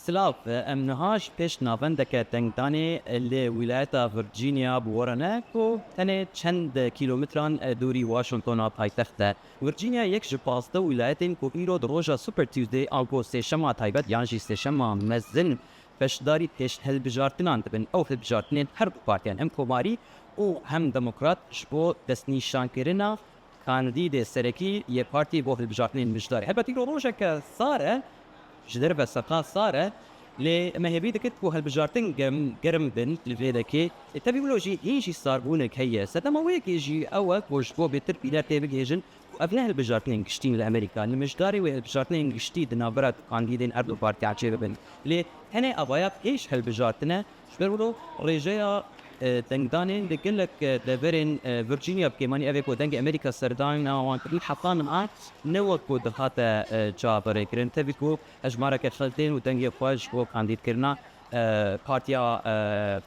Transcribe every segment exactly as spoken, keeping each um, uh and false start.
Silav, em niha ji pêş navendeke dengdanê li wîlayeta Virginia bi we re ne ku tenê çend kîlometran dûrî Washingtona paytext e. Virginia yek ji pazdeh wîlayetên ku îro di roja Super Tuesday anku sêşema taybet yan jî sêşema mezin beşdarî pêş hilbijartinan dibin. Ew hilbijartinên her du partiyan, hem komarî û hem demokrat, ji bo destnîşankirina kandîdê serekî yê partiyê bo hilbijartinên mijdarî. Helbet îro rojeke sar e, ji derve seqa sar e, lê me hêvî dikir ku hilbijartin germ, germ bin li vê dekê. Ê, tevî wilo jî hîn jî sarbûnek heye. Sedema wê yekê jî ew e ku ji bo bêtir bîner tê bigihêjin ku ev ne hilbijartinên giştî ne li Amerîka. Li mijdarê wê hilbijartinên giştî di navbera du kandîdên her du partiyan çêbibin. Lê tenê avaya pêş hilbijartin e. Ji ber wilo rêjeya, e, dengdanê li gelek, e, deverên, e, Virginia bi kêmanî ev ê ku dengê Amerîka serdana wan kirin, heta niha ne wek ku dihate, e, çaverêkirin. Tevî ku hejmareke xelk tên û dengê xwe ji bo kandîdkirina, e, partiya, e,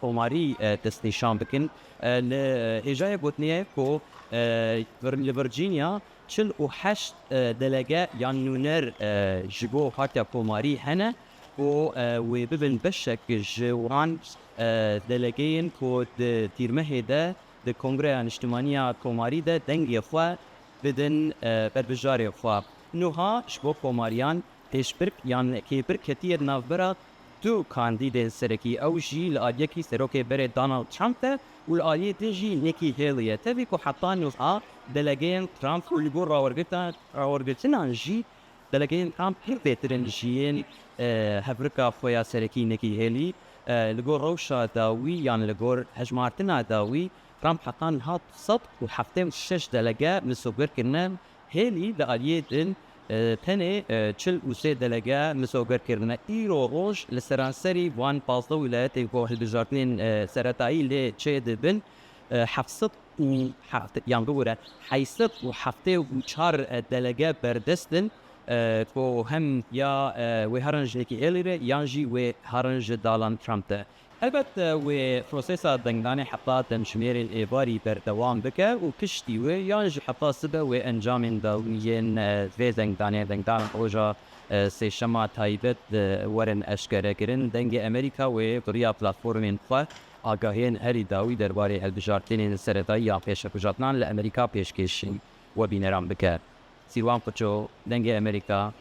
komarî, e, destnîşan bikin. E, li hêjayê gotinê ye ku, e, vir-, li Virginia çil û heşt, e, delege yan nûner, e, ji bo partiya komarî hene ku, e, wê bibin beşek ji wan, e, delegeyên ku di tîrmehê de di Kongreya Niştimanî ya Komarî de dengê xwe bidin, e, berbijarê xwe. Nuha ji bo komariyan pêşbirk yan kêbir ketiye di navbera du kandîdên serekî, ew jî li aliyekî serokê berê Donald Trump e û li aliyê din jî Nikki Haley ye. Tevî ku heta niha delegeyên Trump û li gor rawergirta-, rawergirtinan jî delegeyên Trump pir bêtir in ji yên, e, hevrika xwe ya serekî Nikki Haley. E, li gor rewşa dawî yan li gor hejmartina dawî Trump heta niha du sed û heftê û şeş delege misoger kirine. Haley li aliyê din, e, tenê, e, çil û sê delege misoger kirine. Îro roj li seranserî van pazdeh wîlayetên ku hilbijartinên, e, seretayî lê çêdibin, e, heft sed û heft, yan bibûre, heyt sed û heftê û çar delege berdest in, e, ku hem ya, e, wê herin ji Nikki Haley re yan jî wê herin ji Donald Trump de. Helbet, e, wê prosesa dengdanê heta demjimêrên êvarî berdewam bike û piştî wê yan jî heta sibe wê encamên dawî yên, e, vê dengdanê, dengdana roja, e, sêşema taybet, e, werin eşkerekirin. Dengê Amerîka wê bi riya platformên xwe agahiyên herî dawî derbarê hilbijartinên seretayî ya pêşvebijartinan li Amerîka pêşkêşî webîneran bike. Sîrwan Koço, Dengê Amerîka,